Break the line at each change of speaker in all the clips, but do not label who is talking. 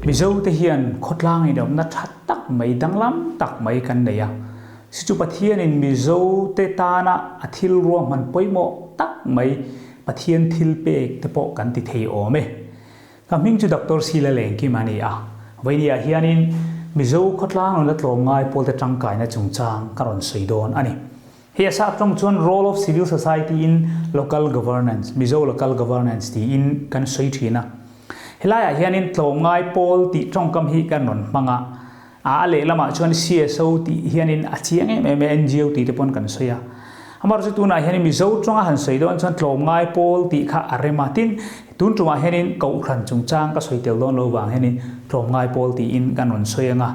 Mizote hian khawtlang inawmna tha tak mai danglam tak mai kan nei a. Si chu Pathianin Mizote tana a thil ruahman pawimawh tak mai Pathian thil pek te pawh kan ti thei awm e. Ka hming chu Doctor Sila Lengkim a ni a. Vawinia hianin Mizo khawtlang nuna tlawmngai pawlte tangkaina chungchang ka rawn sawi dawn a ni. Hei a sap tawng chuan Role of Civil Society in Local Governance, Mizo Local Governance tiin kan sawi thin a. Helaiah hianin tlawmngai pawl tih tawngkam hi kan rawn hmang a. A lehlamah chuan CSO tih hianin a chiang em em e, NGO tih te pawn kan sawi a. Amaherawhchu tunah hianin Mizo tawnga han sawi dawn chuan tlawmngai pawl tih kha a rem a. Tin, tun tumah hianin Kohhran chungchang ka sawi tel dawn lo vang hianin tlawmngai pawl tiin kan rawn sawi ang a.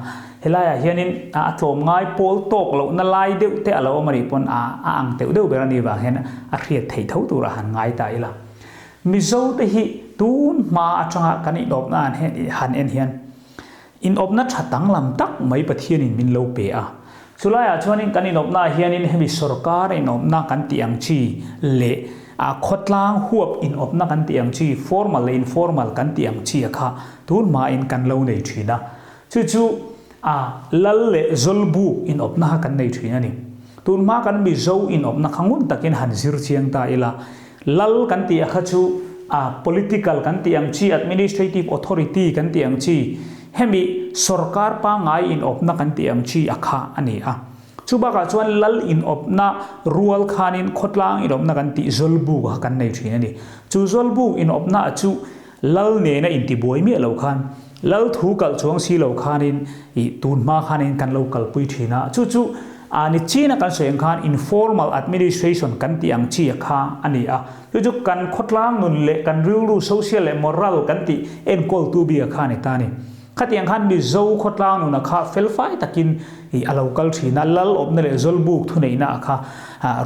Helaiah hianin a tlawmngai pawl tawk lohna lai deuh te a lo awm a nih pawn a a ang teuh deuh ber a nih vang hian a hriat theih tho turah han ngai ta ila. Mizo te hi tun hma atanga kan inawpna an han en hian inawpna tha danglam tak mai Pathianin min lo pe a. Chulaiah chuanin kan inawpnaah hianin hemi sorkar inawpna kan tih ang chi leh a khawtlang huap inawpna kan tih ang chi, formal leh informal kan tih ang chi a kha tun hmain kan lo nei thin a. Chu chu a lal leh zawlbuk inawpna kha kan nei thin a ni. Tunhma kan Mizo inawpna kha ngun takin han zir chiang ta ila, lal kan tih a kha chu a political kan tih ang chi, administrative authority kan tih ang chi, hemi sorkar pangngai inawpna kan tih ang chi a kha a ni a. Chu bakah chuan lal inawpna rual khanin khawtlang inawpna kan tih zawlbuk kha kan nei thin a ni. Chu zawlbuk inawpna chu Lal nena intibuai miah lo khan, Lal thu kalh chuang si lo khanin i tun hma khanin kan lo kalpui thin a, chu chu a ni china kan sawi ang khan informal administration kan tih ang chi a kha a ni a, chu chu kan khawtlang nun leh kan rilru social leh moral kan tih enkawltu bik a kha a ni ta a ni. Khatiang khan Mizo khawtlang nun a kha felfai takin i a lo kal thin a, Lal awmna leh Zawlbuk thuneihna a kha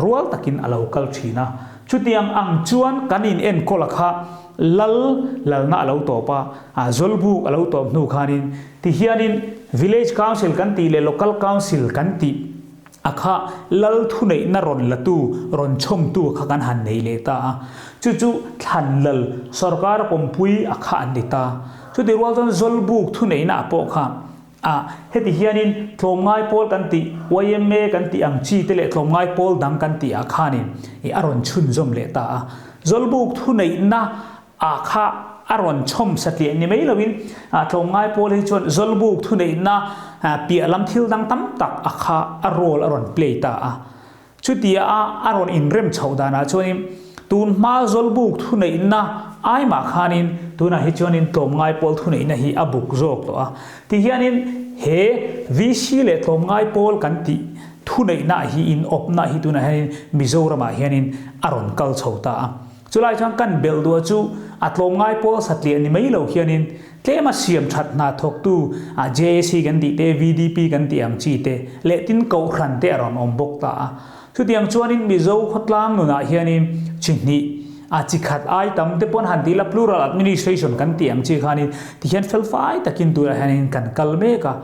rual takin a lo kal thin a. Chutiang ang chuan kan in enkawl a kha Lal lalna a lo tawp a, a Zawlbuk a lo tawp hnu khanin tihianin Village Council kan tih leh Local Council kan tih a kha Lal thuneihna rawn latu, rawn chhawmtu a kha kan han nei leh ta a. Chu chu thlan lal sorkar pawmpui a kha an ni ta. Chutih rual chuan Zawlbuk thuneihna a pawh kha A, heti hianin tlawmngai pawl kan tih, yma kan tih ang chi te leh tlawmngai pawl dang kan tih ah khanin i a rawn chhunzawm leh ta a. Zawlbuk thuneihna ah kha a rawn chhawm satliah ni mai loin tlawmngai pawl hi chuan zawlbuk thuneihna piah lam thil dang tam tak a kha a role a rawn play ta a. Chutia a rawn inrem chhoh danah chuanin tun hma Zawlbuk thuneihna ai mah khanin tunah hi chuanin tlawmngai pawl thuneihna hi a buk zawk tawh a. Tihianin he VC leh tlawmngai pawl kan tih thuneihna hi inawpna hi tunah hianin Mizoramah hianin a rawn kal chho ta a. Chulai chuan kan belh duah chu a tlawmngai pawl satliah ni mai lo hianin Tlema siam that hna thawktu a JAC kan tih te, VDP kan tih ang chi te leh tin kohhran te a rawn awm bawk ta a. Chutiang chuanin Mizo khawtlang nunah hianin chi hnih a chi khat ai tam te pawn han tih la plural administration kan tih ang chi khanin tihian felfai takin tunah hianin kan kal mek a.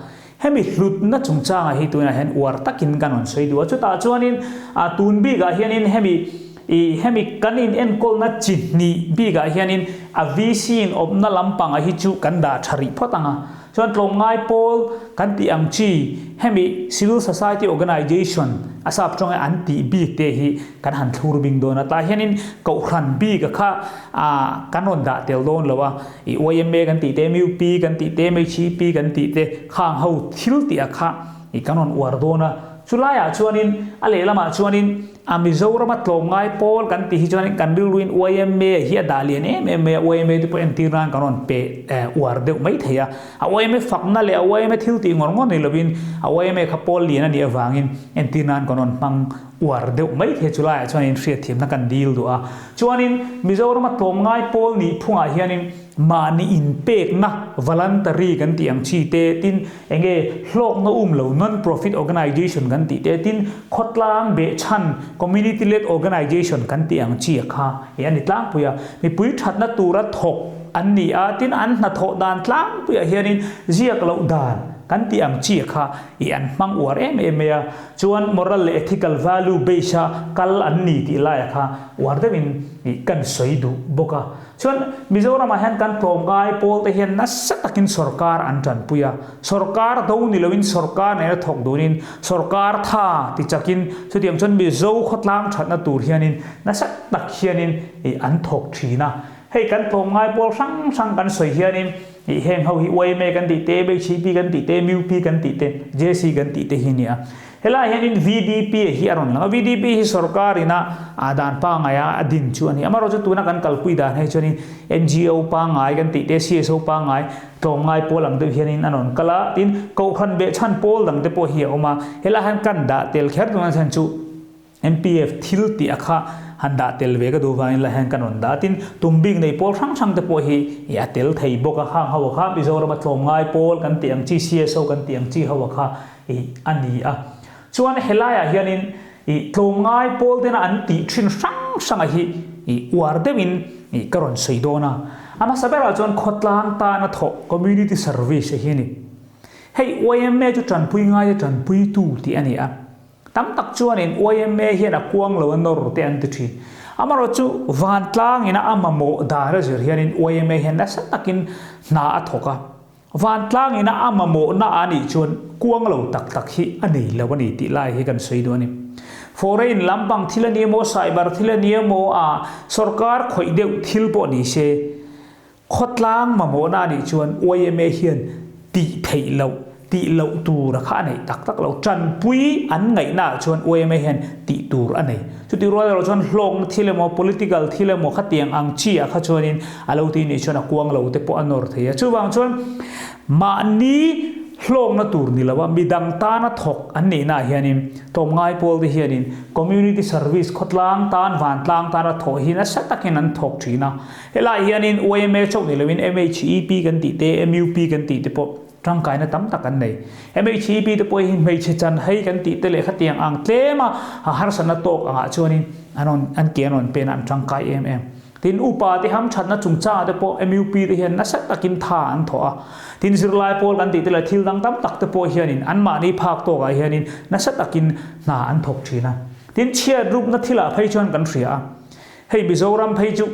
Hemi hlutna chungchangah hi tunah hian uar takin kan rawn sawi duh a. Chutah chuanin a tun bikah hianin hemi ih hemi kan in enkawlna chi hnih bikah hianin a VC in awmna lampangah hi chu kan dah tha rih phawt ang a. Chuan tlawmngai pawl kan tih ang chi hemi civil society organization a sap tawnga an tih bik te hi kan han thlur bing dawn a. Tah hianin kohhran bik a kha ah kan rawn dah tel dawn lo a. I yma kan tih te, mup kan tih te, mhep kan tih te khang ho thil tih a kha i kan rawn uar dawn a. Chulaiah chuanin a lehlamah chuanin a Mizorama tlawmngai pawl kan tih hi chuanin kan rilruin yma hi a dah lian em em mai a, yma te pawh entir nan kan rawn pe uar deuh mai thei a. A yma fakna leh a yma thil tih ngawr ngawr ni lovin a yma kha pawl lian a nih avangin entir nan kan rawn hmang uar deuh mai thei chulaiah chuanin hriatthiamna kan dil duh a. Chuanin Mizorama tlawmngai pawl nih phungah hianin mahni inpekna voluntary kan tih ang chi te, tin enge hlawkna um lo non-profit organization kan tih te, tin khawtlang behchhan community led organization kan tih ang chi a kha hi a ni tlangpui a. Mipui thatna tura thawk an ni a, tin an hnathawh dan tlangpuiah hianin ziak loh dan. kan tih ang chi kha i an hmang uar em em mai a. Chuan moral leh ethical value base a kal an ni tih laia kha uar deuhin i kan sawi duh bawk a. Chuan Mizoramah hian kan tlawmngai pawl te hian nasa takin sorkar an tanpui a. Sorkar do ni loin sorkar nena thawk dunin sorkar tha ti chakin chutiang chuan Mizo khawtlang thatna tur hianin nasa tak hianin i an thawk thin a. Hei kan tlawmngai pawl hrang hrang kan sawi hianin ih heng ho hi YMA kan tih te, MHP kan tih te, MUP kan tih te, JC kan tih te hi a ni a. Helaiah hianin VDP hi a rawn lang a, VDP hi sorkar ina a dan pangngaia a din chu a ni. Amaherawhchu tuna kan kalpui dan hei chuanin NGO pangngai kan tih te, CSO pangngai, tlawmngai pawl ang deuh hianin a rawn kal a, tin Kohhran behchhan pawl dang te pawh hi a awm a. Helaiah hian kan dah tel kher tuna chhan chu MPF thil tih a kha han dah tel ve ka duh vangin la hian kan rawn dah a, tin tum bik nei pawl hrang hrang te pawh hi i a tel thei bawk a, hang ho a kha Mizorama tlawmngai pawl kan tih ang chi CSO kan tih ang chi ho a kha i a ni a. Chuan helaiah hianin i tlawmngai pawl tena an tih thin hrang hrang a hi i uar deuhin i ka rawn sawi dawn a. A hmasa berah chuan khawtlang tana thawh community service hi a ni. Hei YMA chu tanpui ngaia tanpuitu tih a ni a. Tam tak chuanin YMA hian a kuang lo a nawr te an ti thin. Amaherawhchu vantlangin a mamawh dan a zir hianin YMA hian nasa takin hna a thawk a. Vantlangin a mamawhna a nih chuan kuang lo tak tak hi a nei lo a ni tih lai hi kan sawi duh a ni. Foreign lampang thil a ni emaw, cyber thil a ni emaw, a sorkar khawih deuh thil pawh ni se, Khawtlang mamawhna a nih chuan YMA hian tih theih loh, tih loh tur a kha a neih tak tak lo. Tanpui an ngaihna ah chuan YMA hian tih tur a nei. Chutih rual erawh chuan hlawkna thil emaw, political thil emaw khatiang ang chi ah kha chuanin a lo tih nih chuan a kuang lo te pawh a nawr thei a. Chuvang chuan mahni hlawkna tur ni lo a, midang tana thawk an nihna ah hianin Tlawmngai pawl te hianin community service khawtlang tan, vantlang tana thawh hi nasa takin an thawk thin a. Helaiah hianin YMA chauh ni loin MHEP kan tih te, MUP kan tih te pawh tangkaina tam tak an nei. MHEP te pawh hi hmeichhe chan hei kan tih te leh khatiang ang tlema harsatna tawk angah chuanin an rawn an ke an rawn pen a, an tangkai em em. Tin, upa te hamthatna chungchangah te pawh MUP te hian nasa takin tha an thawh a. Tin, zirlai pawl kan tih te leh thil dang tam tak te pawh hianin anmahni phak tawkah hianin nasa takin hna an thawk thin a. Tin, chhiat rupna thilah phei chuan kan hria a. Hei Mizoram phei chu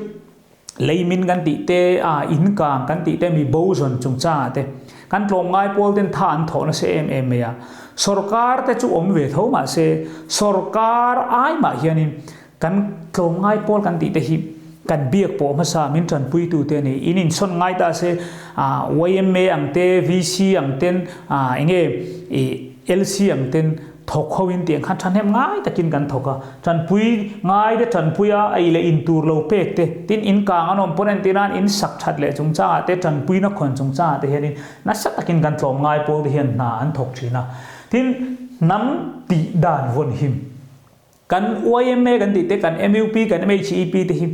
leimin kan tih te, a in kang kan tih te, mi bo zawn chungchangah te kan tlawmngai pawl ten tha an thawh nasa em em mai a. Sorkar te chu awm ve tho mahse sorkar ai mah hianin kan tlawmngai pawl kan tih te hi kan biak pawh hmasa min tanpuitu te a ni. In insawn ngai ta se YMA ang te, VC ang ten, enge LC ang ten Thawk ho in tiang khan thahnem ngai takin kan thawk a, tanpui ngai te tanpui a, ei leh in tur lo pek te, tin in kang an awm pawn entir nan in sak that leh chungchangah te, tanpuina khawn chungchangah te hianin nasa takin kan tlawm ngai pawl te hian hna an thawk thin a. Tin, hnam tih dan vawn him kan YMA kan tih te, kan MUP, kan MHEP te hi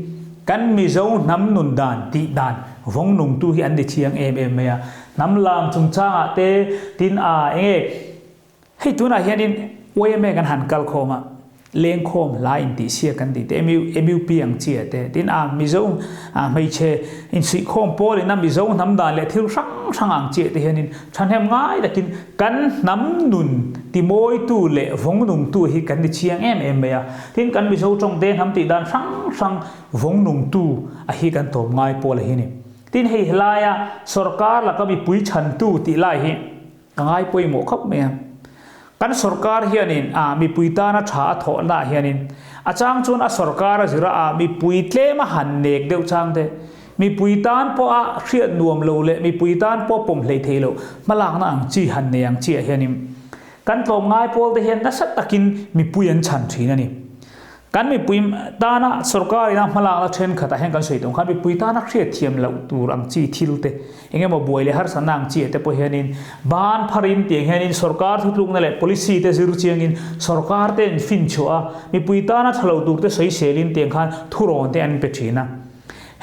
kan Mizo hnam nun dan tih dan vawng nungtu hi an ni chiang em em mai a. Hnam lam chungchangah te, tin a enge Hei tunah hianin YMA kan han kal khawm a, lengkhawm hla intihsiak kan tih te, MUP ang chi ah te, tin a Mizo hmeichhe insuihkhawm pawl ina Mizo hnam dan leh thil hrang hrang ang chi ah te hianin thahnem ngai takin kan hnam nun timawitu leh vawngnungtu hi kan ni chiang em em mai a. Tin kan Mizo tawngte hnam tih dan hrang hrang vawngnungtu a hi kan tawm ngai pawl a hi ni. Tin hei helaia sorkar laka mipui chhantu tih lai hi Ka ngai pawimawh khawp mai a. Kan sorkar hianin a mipui tana tha a thawhnaah hianin a chang chuan a sorkar a zira a mipui tlem a han nek deuh chang te, mipui tan pawh a hriat nuam lo leh mipui tan pawh pawm hlei thei lo hmalakna ang chi han nei ang chiah hianin kan tlawmngai pawl te hian nasa takin mipui an chhan thin a ni. Kan mipui tana sorkar ina hmalakna thenkhatah hian kan sawi tawh khan mipui tana hriatthiam loh tur ang chi thil te, eng emaw buai leh harsatna ang chi ah te pawh hianin ban pharin tiang hianin sorkar thutlukna leh policy te zir chiangin sorkar te an finchhuah a, mipui tana tha lo tur te sawiselin tiang khan thurawn te an pe thin a.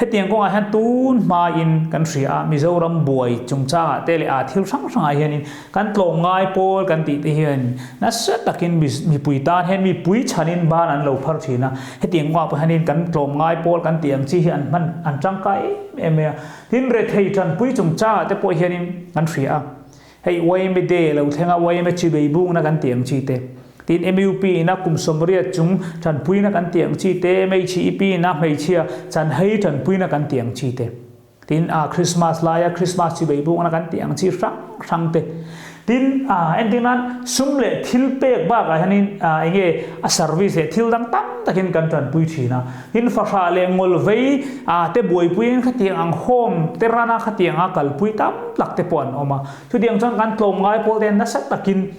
Hetiang kawngah hian tun hmain kan hria a, Mizoram buai chungchangah te leh a thil hrang hrangah hianin kan tlawmngai pawl kan tih te hian nasa takin mipui tan hian mipui chhanin ban an lo phar thin a. Hetiang kawngah pawh hianin kan tlawmngai pawl kan tih ang chi hi an hman an tangkai em em mai a. Tin, rethei tanpui chungchangah te pawh hianin kan hria a. Hei yma Day lo thleng a, yma chi beibungna kan tih ang chi te, tin MUP ina kum 80 chung tanpuina kan tih ang chi te, MHEP ina hmeichhia chanhei tanpuina kan tih ang chi te, tin a Christmas laia Christmas chi beibungna kan tih ang chi hrang hrang te. Tin, entir nan sum leh thil pek bakah hianin enge a service leh thil dang tam takin kan tanpui thin a. Tin, fahrah leh ngawl vei te buaipuiin khatiang ang home te rana khatiang a kalpui tam tak te pawh an awm a. Chutiang chuan kan tlawmngai pawl te nasa takin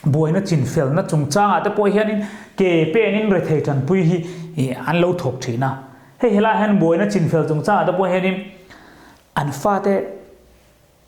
buaina chinfelna chungchangah te pawh hianin ke penin rethei tanpui hi an lo thawk thin a. Hei helaiah hian buaina chinfel chungchangah te pawh hianin an fate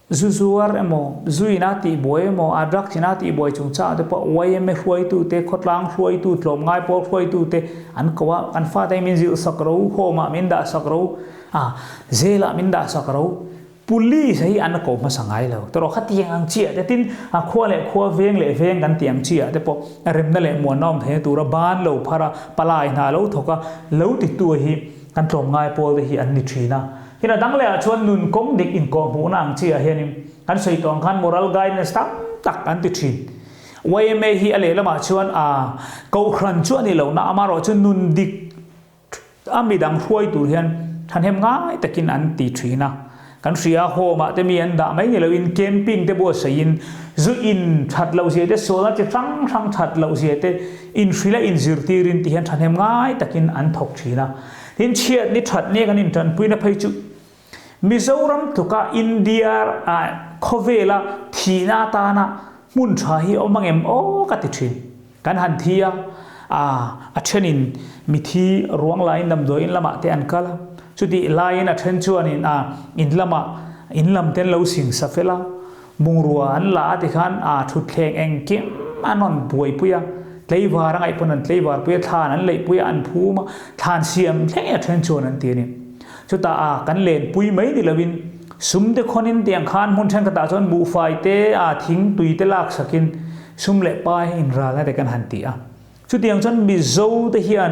Zu zuar emaw, zu ina tihbuai emaw, a drugs ina tihbuai chungchangah te pawh yma hruaitute, khawtlang hruaitu, tlawmngai pawl hruaitute an ko a, kan fate hi min zilh sak ro, home ah min dah sak ro, ah jail ah min dah sak ro, police hi an ko hmasa ngai lo. Tawrh khatiang ang chiah te tin a khua leh khua, veng leh veng kan tih ang chiah te pawh remna leh muanna awm theihna tura ban lo phar a, palai hna lo thawk a, lo titu hi kan tlawmngai pawl te hi an ni thin a. Tin a dang lehah chuan nun kawng dik inkawhhmuhna ang chiah hianin kan sawi tawh ang khan moral guidance tam tak an ti thin. Yma hi a lehlamah chuan a kohhran chu a ni lo na, amaherawhchu nun dik a midang hruai tur hian thahnem ngai takin an ti thin a. Kan hria a, home ah te mi an dah mai ni loin camping te buatsaih zu in that loh zia te, sualna chi hrang hrang that loh zia te inhrilh a inzirtirin ti hian thahnem ngai takin an thawk thin a. Tin chhiat ni that nia kan intanpuina phei chu Mizoram tluka India ah khawvela thihna atana hmun tha hi awm angem aw ka ti thin. Kan han thi a, a thenin mithi ruang laiin damdawiin lamah te an kal a, chutih laiin a then chuanin a in lamah in lam te an lo singsa fel a, Bungrua an la a tikhan a thutthleng engkim an rawn buaipui a, tleivar a ngaih pawn an tleivar pui a, thlan an leihpui a, an phum a, thlan siam thleng in a then chuan an ti a ni. Chutah a kan lenpui mai ni loin sum te khawnin tiang khan hmun thenkhatah chuan buhfai te a thing tui te laksakin sum leh pai inralna te kan han ti a. Chutiang chuan Mizo te hian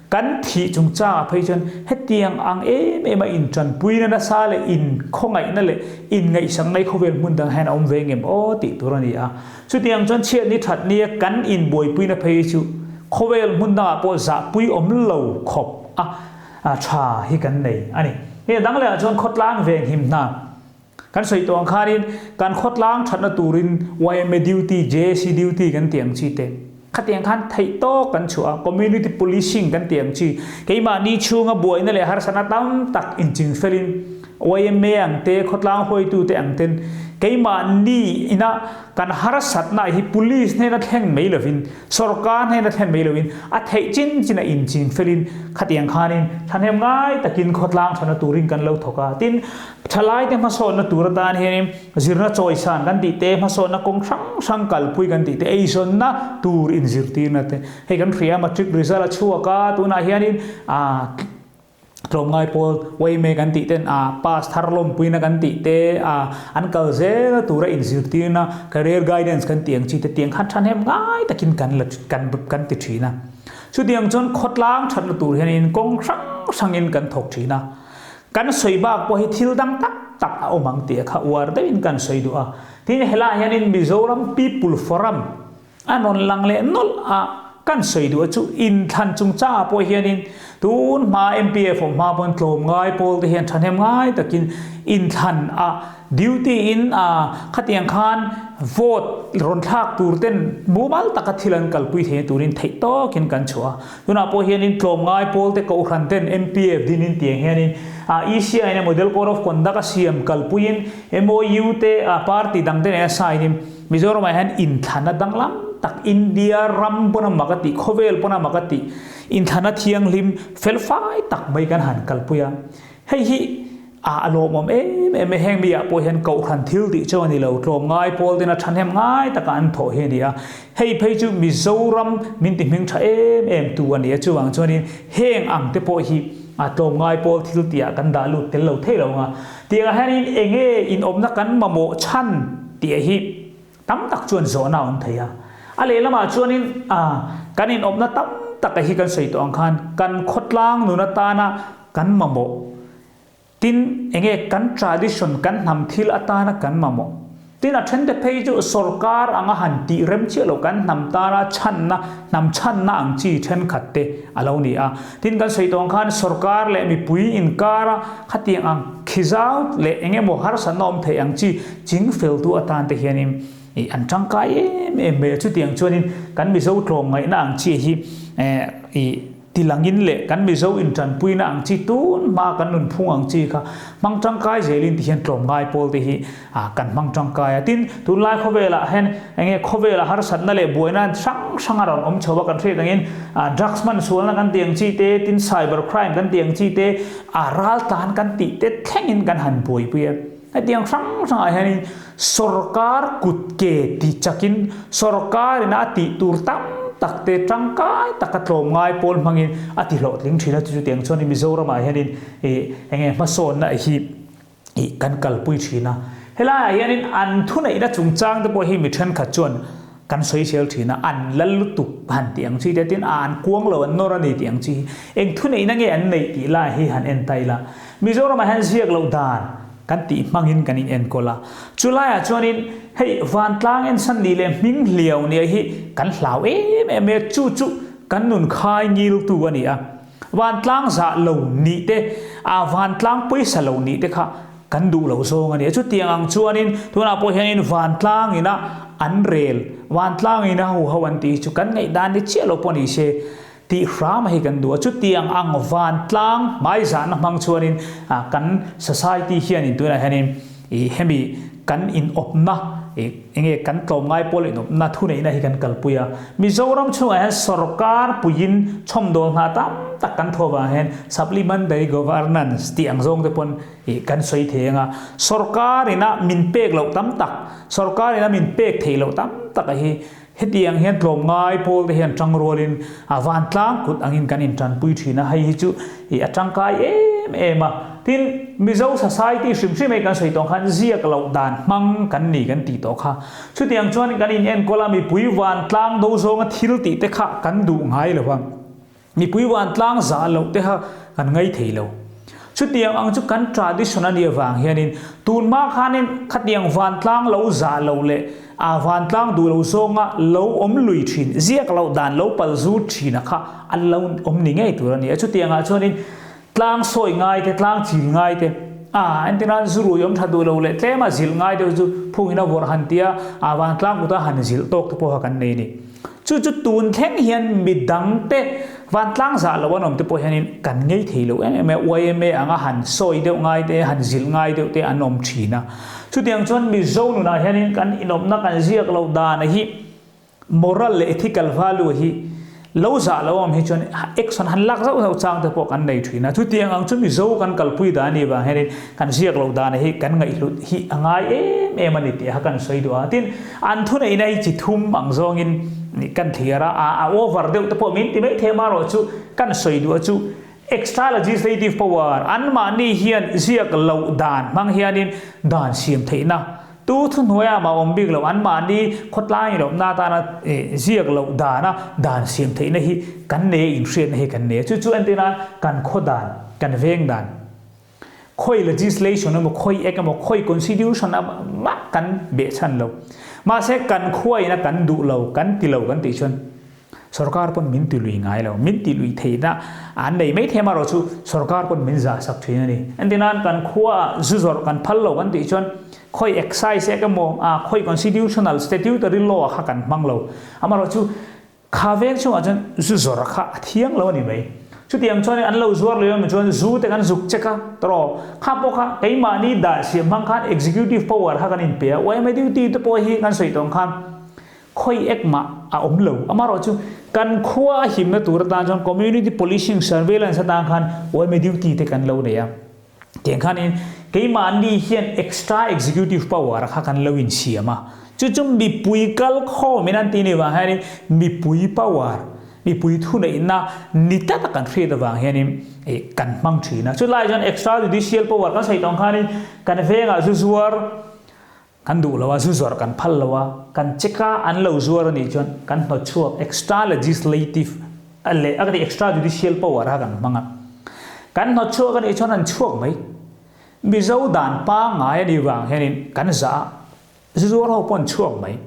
kan thih chungchangah phei chuan hetiang ang em em a intanpuina nasa leh inkhawngaihna leh inngaihsakna hi khawvel hmun dang hian a awm ve ngem aw tih tur a ni a. Chutiang chuan chhiatni thatnia kan inbuaipuina phei chu khawvel hmun dangah pawh zahpui awm lo khawp a tha hi kan nei a ni. Hei a dang lehah chuan khawtlang venghim hna Kan sawi tawh ang khanin kan khawtlang thatna turin yma duty, JAC duty kan tih ang chi te khatiang khan theih tawk kan chhuah a, community policing kan tih ang chi keimahni chhunga buaina leh harsatna tam tak inching felin yma ang te, khawtlang huaitute ang ten keimahni ina kan harsatna hi police hnena thleng mai lovin Sorkar hnena thlen mai loin a theih chin chin a inching felin khatiang khanin thahnem ngai takin khawtlang thana turin kan lo thawk a. Tin, thalaite hmasawnna tur atan hianin zirna chawisan kan tih te, hmasawnna kawng hrang hrang kalpui kan tih te, eizawnna tur inzirtirna te hei kan hria a, matric result a chhuak a, tunah hianin ah Tlawmngai pawl yma kan tih ten a pass thar lawmpuina kan tih te a an kal zel tura inzirtirna career guidance kan tih ang chi te tiang khan thahnem ngai takin kan la kan kan ti thin a. Chutiang chuan khawtlang thatna tur hianin kawng hrang hrangin kan thawk thin a. Kan sawi bak pawh hi thil dang tak tak a awm ang tih kha uar deuhin kan sawi duh a. Tin helaiah hianin Mizoram People Forum A rawn lang leh nawlh a, kan sawi duh a chu inthlan chungchangah pawh hianin tun hma MPF awm hma pawn tlawmngai pawl te hian thahnem ngai takin inthlan a duty in a khatiang khan vote rawn thlak tur ten mumal taka thil an kalpui theihna turin theih tawkin kan chhuah a. Tunah pawh hianin tlawmngai pawl te kohhran ten MPF dinin tiang hianin a ECI in a model code of conduct a siam kalpuiin MOU te a party dang te nen a sign in Mizoramah hian inthlana danglam tak, India ram pawn a mak a tih, khawvel pawn a mak a tih, inthlana thianghlim felfai tak mai kan han kalpui a. Hei hi a lawmawm em em e, heng mi ah pawh hian kohhran thil tih chu a ni lo, tlawmngai pawl ten a thahnem ngai taka an thawh hi a ni a. Hei phei chu Mizoram min ti hming tha em em tu a ni a, chuvang chuanin heng ang te pawh hi a tlawmngai pawl thil tih ah kan dah lut tel lo thei lo ang a. Tiangah hianin enge inawmna kan mamawh chhan tih hi tam tak chuan zawhna a awm thei a. A lehlamah chuanin kan inawmna tam taka hi kan sawi tawh ang khan kan khawtlang nun atana kan mamawh tin enge kan tradition kan hnam thil atana kan mamawh. Tin, a thente phei chu sorkar anga han tih rem chiah lo kan hnam tana chhanna, hnam chhanna ang chi thenkhat te a lo ni a. Tin, kan sawi tawng khan sorkar leh mipui inkara khatiang ang khizau leh eng emaw harsatna awm thei ang chi chingfeltu atan te hianin ih an tangkai em em mai a. Chutiang chuanin kan Mizo tlawmngaihna ang chi hi ih Tilangin leh kan Mizo intanpuina ang chi tun hma kan nunphung ang chi kha hmang tangkai zelin ti hian tlawmngai pawl te hi kan hmang tangkai a. Tin, tunlai khawvelah hian enge khawvela harsatna leh buaina hrang hrang a rawn awm chho a kan hriat angin drugs hman sualna kan tih ang chi te, tin cyber crime kan tih ang chi te, a raltlan kan tih te thlengin kan han buaipui a. Hetiang hrang hrangah hianin sorkar kut ke ti chakin sorkarin a tih tur tam tak te tangkai taka tlawmngai pawl hmangin a ti hlawhtling thin a, chu chutiang chuanin Mizoramah hianin ih enge hmasawnna hi ih kan kalpui thin a. Helaiah hianin an thuneihna chungchang te pawh hi mi thenkhat chuan Kan sawisel thin a, an lal lutuk han tih ang chi te tin a an kuang lo an nawr a ni tih ang chi hi eng thuneihna nge an neih tih lai hi han en ta ila. Mizoramah hian ziak loh dan kan tih hmangin kan inenkawl a, chulaiah chuanin hei vantlang ensan nih leh hming hliau nia hi kan hlau em em e, chu chu kan nun khai ngiltu a ni a. Vantlang zah lo nih te, a vantlang pawisa lo nih te kha Kan duh loh zawng a ni a. Chutiang ang chuanin tunah pawh hianin vantlang ina an rel, vantlang ina huho an tih hi chu kan ngaihdan ni chiah lo pawh ni se tih hram hi kan duh a. Chutiang ang vantlang hmaizahna hmang chuanin kan society hianin tunah hianin ih hemi kan inawpna ih enge kan tlawmngai pawl inawpna thuneihna hi kan kalpui a. Mizoram chhungah hian sorkar puiin chhawmdawl hna tam tak kan thaw vang hian supplementary governance tih ang zawng te pawn Ih kan sawi thei anga sorkar ina min pek loh tam tak, sorkar ina min pek theih loh tam tak a hi hetiang hian tlawmngai pawl te hian tangrualin a vantlang kut angin kan intanpui thin a, hei hi chu ih a tangkai em em a. Tin, Mizo society hrim hrim hei kan sawi tawh khan ziak loh dan hmang kan ni kan tih tawh kha. Chutiang chuan kan inenkawl a mipui vantlang do zawnga thil tih te kha kan duh ngai lo a. Mipui vantlang zah loh te kha kan ngai thei lo. Chutiang ang chu kan tradition a nih avang hianin tun hma khanin khatiang vantlang lo zah lo leh a vantlang duh lo zawnga lo awm lui thin, ziak loh dan lo pal zut thina kha an lo awm ni ngei tur a ni a. Chutiangah chuanin tlang sawi ngai te, tlang chil ngai te, a entirnan zu rui awm tha duh lo leh tlema zilh ngai deuh chu phungin a vawrh han tia a vantlang kuta han zilh tawk te pawh kha kan nei a ni. Chu chu tun thleng hian midangte vantlang zah lo an awm te pawh hianin kan ngei thei lo em em a, yma anga han sawi deuh ngai te, han zilh ngai deuh te an awm thin a. Chutiang chuan Mizo nunah hianin kan inawmna kan ziak loh dana hi moral leh ethical value hi lo zah lo awm hi chuan action han lak zauh zauh chang te pawh kan nei thin a. Chutiang ang chu Mizo kan kalpui dan anih vang hianin kan ziak loh dana hi kan ngaihhlut hi a ngai em em a ni tih kha kan sawi duh a. Tin, An thuneihna hi chi thum ang zawngin kan thlir a, a over deuh te pawh min ti mai thei amaherawh chu kan sawi duh a chu extra legislative power anmahni hian ziak loh dan hmang hianin dan siam theihna tu thuhnuaiah mah awm bik loh anmahni khawtlai inawpna atana ziak loh dana dan siam theihna hi kan nei a inhriatna hi kan nei a chu chu entirnan kan khaw dan kan veng dan Khawi legislation emaw, khawi act emaw, khawi constitution emaw mah kan behchhan lo. Mahse kan khuaina kan duh lo, kan ti lo kan tih chuan sorkar pawn min ti lui ngai lo. Min ti lui theihna an nei mai thei amaherawh chu sorkar pawn min zah sak thin a ni. Engtinan kan khuaah zu zawrh kan phal lo kan tih chuan khawi excise act emaw, khawi constitutional statutory law kha kan hmang lo. Amaherawh chu Kha veng chungah chuan zu zawrh kha a thiang lo a ni mai. Chutiang chuan an lo zuar leh awm chuan zu te kan zuk chek a, tawrh kha pawh kha keimahni dah siam hmang khan executive power kha kan inpe a, yma duty te pawh hi kan sawi tawh ang khan khawi ek mah a awm lo. Amaherawh chu kan khua a himna tur atan chuan community policing surveillance atan khan yma duty te kan lo nei a. Tiang khanin keimahni hian extra executive power kha kan lo insiam a, chu chu mipui kal khawmin an tih ni vang hianin mipui power, mipui thuneihna ni tlat a kan hriat avang hianin kan hmang thin a. Chulai chuan extra judicial power kan sawi tawng khanin kan vengah zu zuar kan duh lo a, zu zawrh kan phal lo a, kan check a an lo zuar a nih chuan kan hnawt chhuak extra legislative leh a extra judicial power kha kan hmang a, kan hnawt chhuak a nih chuan an chhuak mai. Mizo dan pangngai a nih vang hianin kan zah a. Zu zuar ho pawh an chhuak mai.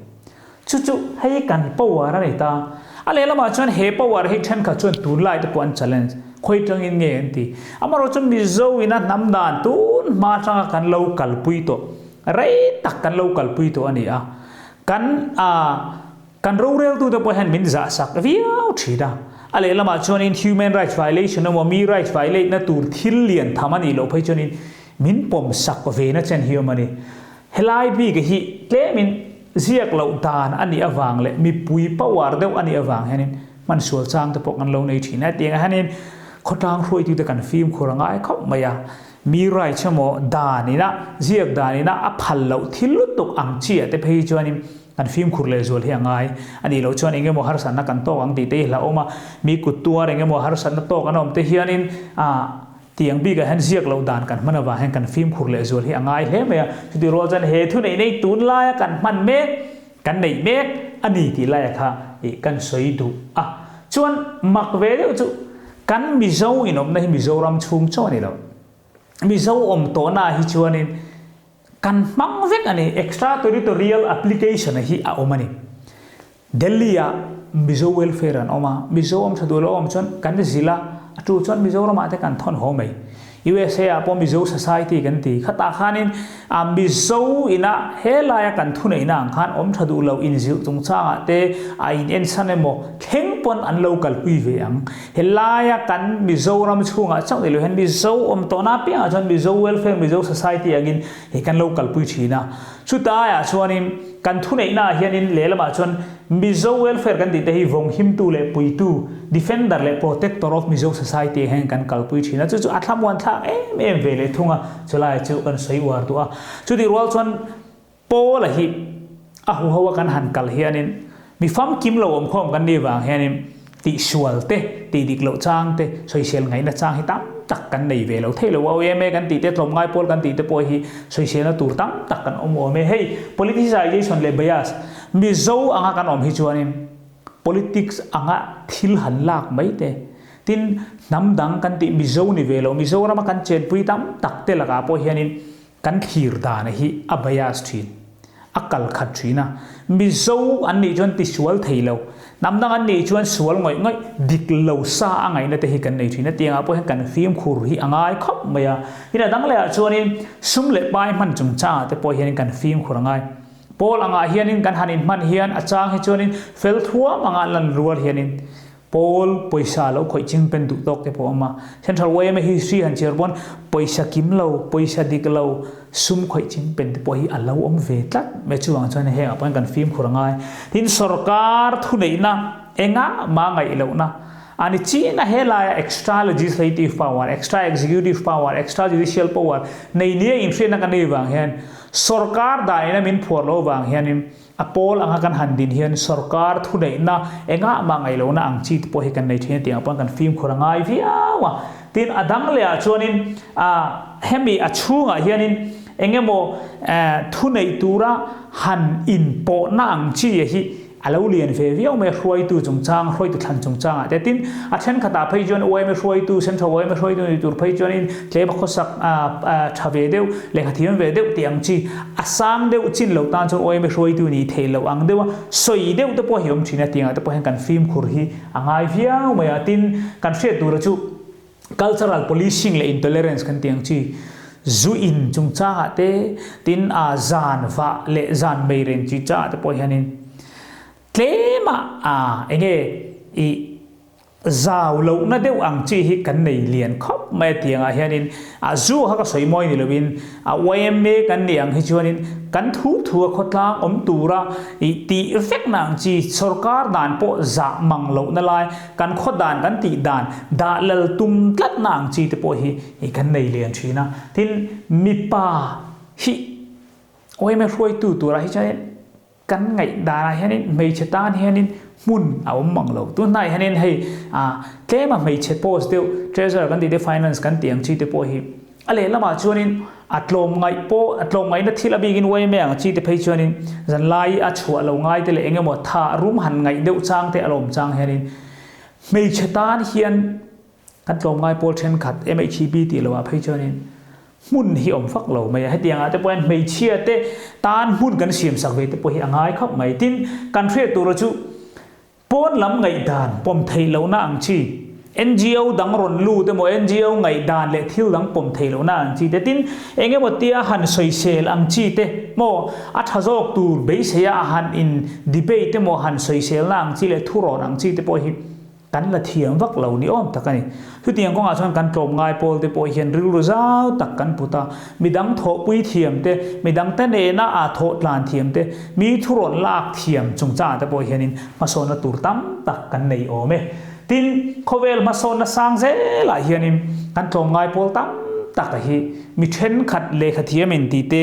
Chu chu hei kan power a ni ta. A lehlamah chuan he power hi thenkhat chuan tunlai te pawh an challenge. Khawi tangin nge an ti. Amaherawhchu chuan Mizo ina hnam dan tun hma atanga kan lo kalpui tawh, rei tak kan lo kalpui tawh a ni a. Kan a kan roreltute pawh hian min zahsak viau thin a. A lehlamah chuanin human rights violation emaw mi rights violate na tur thil lian tham a nih loh phei chuanin min pawmsak ve na chen hi awm a ni. Helai bik hi tlemin ziak loh dan a nih avang leh mipui power deuh a nih avang hianin hman sual chang te pawh kan lo nei thin a. Hetiangah hianin khawtlang hruaitute kan fimkhur a ngai khawp mai a. Mi rights emaw dan ina ziak dan ina a phal loh thil lutuk ang chi ah te phei hi chuanin kan fimkhur leh zual hi a ngai a nih loh chuan eng emaw harsatna kan tawk ang tih te hi hlauhawm a. Mi kut tuar eng emaw harsatna tawk an awm te hianin ah Tiang bikah hian ziak loh dan kan hman avang hian kan fimkhur leh zual hi a ngai hle mai a. Chutih rual chuan he thu neih nei tunlaia kan hman mek, kan neih mek a ni tih laia kha ih kan sawi duh a. Chuan mak ve deuh chu kan Mizo inawmna hi Mizoram chhung chaw a ni lo. Mizo awm tawhnaah hi chuanin kan hmang vek a ni, extra-territorial application hi a awm a ni. Delhi-ah Mizo Welfare an awm a, Mizo awm tha duh lo awm chuan kan zilh a, a tu chuan Mizoramah te kan thawn haw mai. USA-ah pawh Mizo Society kan ti. Khatah khanin a Mizo ina helaia kan thuneihna ang khan awm tha duh lo inzilh chungchangah te a in ensan emaw thleng pawn an lo kalpui ve ang. Helaia kan Mizoram chhungah chauh ni lo hian Mizo awm tawhna apiangah chuan Mizo Welfare, Mizo Society angin hei kan lo kalpui thin a. Chutaiah chuanin kan thuneihnaah hianin lehlamah chuan Mizo welfare kan tihte hi vawnghimtu leh puitu, defender leh protector of Mizo society ah hian kan kalpui thin a, chu chu a thlamuan thlak em em ve leh thung a, chulaiah chu kan sawi uar duh a. Chutih rual chuan Paula hi a huho a kan han kal hianin mi famkim lo awmkhawm kan nih vang hianin Tihsual te, tih dik loh chang te, sawisel ngaihna chang hi tam tak kan nei ve lo thei lo. OMA kan tih te, tlawmngai pawl kan tih te pawh hi sawiselna tur tam tak kan awm awm e. Hei politicization leh bias, Mizo anga kan awm hi chuanin politics anga thil han lak mai te, tin hnam dang kan tih Mizo ni ve lo, Mizorama kan chenpui tam tak te lakah pawh hianin Kan thlir dan hi a bias thin, a kal khat thin a. Mizo an nih chuan tisual thei lo, hnam dang an nih chuan sual ngawih ngawih, dik lo sa a ngaihna te hi kan nei thin a. Tiangah pawh hian kan fimkhur hi a ngai khawp mai a. Tin a dang lehah chuanin sum leh pai hman chungchangah te pawh hianin kan fimkhur a ngai. Pawl angah hianin kan han inhman hian a chang hi chuanin fel thuam angah lan rual hianin Pawl pawisa lo khawih ching pen duh tawk te pawh a awm a. Central yma history han chhiar pawn pawisa kim lo, pawisa dik lo, sum khawih ching pen te pawh hi a lo awm ve tlat mai. Chuvang chuan hengah pawh hian kan fimkhur a ngai. Tin, sorkar thuneihna engah mah ngaih lohna a ni chin a, helaia extra legislative power, extra executive power, extra judicial power nei nia inhriatna kan nei vang hian sorkar danin a min phuar loh vang hianin A pawl anga kan han din hian sorkar thuneihna engah mah ngaihlohna ang chi te pawh hi kan nei thin a tih ang pawn kan fimkhur a ngai viau a. Tin, a dang lehah chuanin hemi a chhungah hianin eng emaw thuneih tura han inpawhna ang chi hi a lo lian ve viau mai a, hruaitu chungchang, hruaitu thlan chungchangah te. Tin, a thenkhatah phei chuan yma hruaitu, Central yma hruaitu ni tur phei chuanin tlema khawsak tha ve deuh, lehkha thiam ve deuh tih ang chi A sang deuh chin lo tan chuan OMA hruaitu nih theih loh ang deuh a, sawi deuh te pawh hi awm thin a, tiangah te pawh hian kan fimkhur hi a ngai viau mai a, tin kan hriat tura chu cultural policing leh intolerance kan tih ang chi zu in chungchangah te, tin a zan vah leh zan mei ren chi changah te pawh hianin tlema a enge ih Zau lohna deuh ang chi hi kan nei lian khawp mai a tiangah hianin a zu kha ka sawi mawi ni loin a yma kan nih ang hi chuanin kan thu thu a khawtlang awm tura ih tih vekna ang chi sorkar dan pawh zah mang lohna lai kan khaw dan kan tih dan dah lal tum tlatna ang chi te pawh hi ih kan nei lian thin a tin mipa hi yma hruaitu turah hi chuanin Kan ngaih danah hianin hmeichhe tan hianin hmun a awm mang lo. Tunhnaiah hianin hei ah tlema hmeichhe post deuh treasurer kan tih te finance kan tih ang chi te pawh hi a lehlamah chuanin a tlawmngaih pawh a tlawmngaihna thil a bikin yma ang chi te phei chuanin zanlai a chhuah lo ngai te leh eng emaw tha rum han ngaih deuh chang te a lawm chang hianin hmeichhe tan hian kan tlawmngai pawl thenkhat MHEB tih loah phei chuanin. Hmun hi awm fak lo mai a, hetiang ah te pawh hian hmeichhia te tan hmun kan siam sak ve te pawh hi a ngai khawp mai. Tin, kan hriat tura chu pawn lam ngaihdan pawm theih lohna ang chi, NGO dang rawn lut emaw NGO ngaihdan leh thil dang pawm theih lohna ang chi te, tin eng emaw tia han sawisel ang chi te maw a tha zawk tur beiseia a han in debate emaw han sawiselna ang chi leh thurawn ang chi te pawh hi Kan la thiam vak lo ni awm tak a ni. Chutiang kawngah chuan kan tlawmngai pawl te pawh hian rilru zau tak kan put a, midang thawhpui thiam te, midang te nena aa thawh tlan thiam te, mi thurawn lak thiam chungchangah te pawh hianin hmasawnna tur tam tak kan nei awm e. Tin, khawvel hmasawnna sang zelah hianin kan tlawmngai pawl tam tak a hi mi thenkhat lehkha thiam in tih te,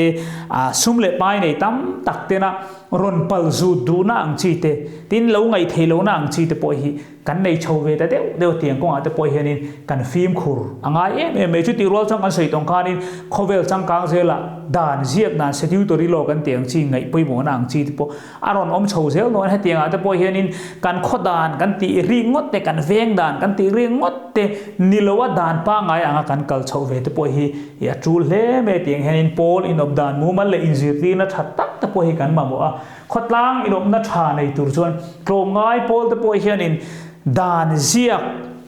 sum leh pai nei tam tak tena Rawn pal zut duhna ang chi te, tin lo ngaih theih lohna ang chi te pawh hi kan nei chho ve ta deuh deuh tiang kawngah te pawh hianin kan fimkhur a ngai em em mai. Chutih rual chuan kan sawi tawng khanin khawvel changkang zelah dan ziak dan statutory law kan tih ang chi ngaih pawimawhna ang chi te pawh a rawn awm chho zel dawn. Hetiangah te pawh hianin kan khaw dan kan tih rik ngawt te, kan veng dan kan tih rik ngawt te ni loa dan pangngai anga kan kal chhoh ve te pawh hi I a tul hle mai tiang hianin pawl inawp dan mumal leh inzirtirna tha tak te pawh hi kan mamawh a, khawtlang inawpna tha nei tur chuan tlawmngai pawl te pawh hianin dan ziak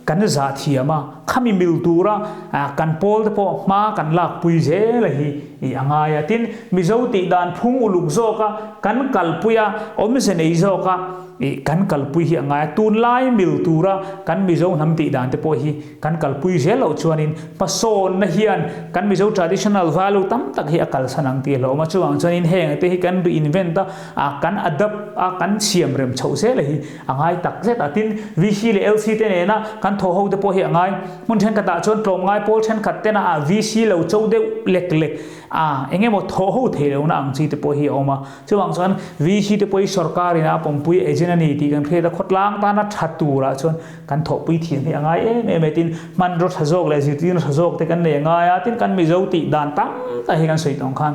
kan zah thiam a, khami mil tura kan pawl te pawh hma kan lakpui zel a hi i a ngai a. Tin, Mizo tih dan phung uluk zawka kan kalpui a, awmze nei zawka i kan kalpui hi a ngai a, tunlai mil tura kan Mizo hnam tih dan te pawh hi Kan kalpui zel loh chuanin hmasawnna hian kan Mizo traditional value tam tak hi a kalsan ang tih a hlawm a, chuvang chuanin heng te hi kan reinvent a, kan adapt a, kan siam rem chhoh zel a hi a ngai tak zet a. Tin, VC leh LC te nena kan thaw ho te pawh hi a ngai. Hmun thenkhatah chuan tlawmngai pawl thenkhat tena a VC lo cho deuh lek lek a, eng emaw thaw ho thei lohna ang chi te pawh hi a awm a. Chuvang chuan VC te pawh hi sorkar in a pawmpui agent a ni tih kan hriat a, khawtlang tana tha turah chuan Kan thawhpui thiam hi a ngai em em e, tin hmanraw tha zawk leh zirtirna tha zawk te kan nei a ngai a, tin kan Mizo tih dan tam tak hi kan sawi tawng khan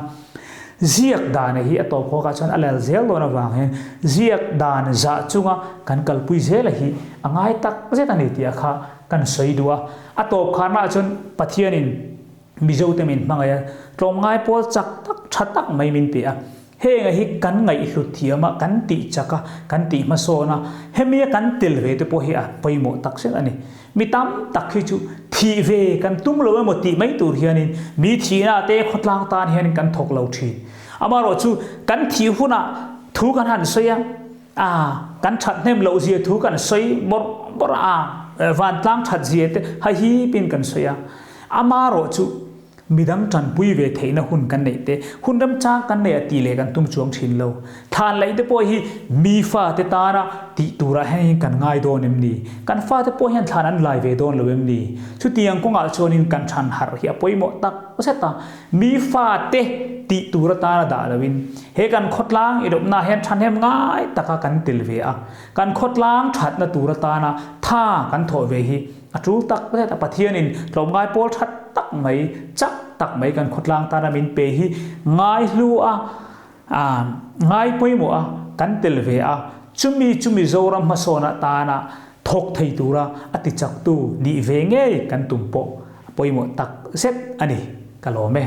ziak dan hi a tawp hawkah chuan a lal zel dawn avang hian ziak dan zah chunga kan kalpui zela hi a ngai tak zet a ni tih a kha kan sawi duh a, a tawp kharnaah chuan Pathianin Mizo te min hmangaih a, tlawmngai pawl chak tak tha tak mai min pe a, Heng a hi kan ngaihhlut thiam a, kan tih chak a, kan tih hmasawn a, hemi a kan tel ve te pawh hi a pawimawh tak zet a ni. Mi tam tak hi chu thih ve kan tum lo emaw tih mai tur hianin mi thihna te khawtlang tan hianin kan thawk lo thin. Amaherawhchu kan thih hunah thu kan han sawi a, a kan that hnem loh zia thu kan sawi bawrh bawrh a, a vantlang that zia te hahipin kan sawi a. Amaherawhchu Midang tanpui ve theihna hun kan neih te, hun remchang kan neih a tih leh kan tum chuang thin lo. Thlan laih te pawh hi mi fate tana tih turah hian kan ngai dawn em ni? Kan fate pawh hian thlan an lai ve dawn lo em ni? Chutiang kawngah chuanin kan than harh hi a pawimawh tak zet a, mi fate tih tur atana dah loin he kan khawtlang inawpna hian thahnem ngai taka kan tel ve a, kan khawtlang thatna tur atana tha kan thawh ve hi A tul tak zet a, Pathianin tlawmngai pawl that tak mai, chak tak mai kan khawtlang tana min pe hi ngai hlu a, ngai pawimawh a, kan tel ve a, chumi chu Mizoram hmasawn atana thawk thei tura a tichaktu nih ve ngei kan tum pawh a pawimawh tak zet a ni, ka lawm e.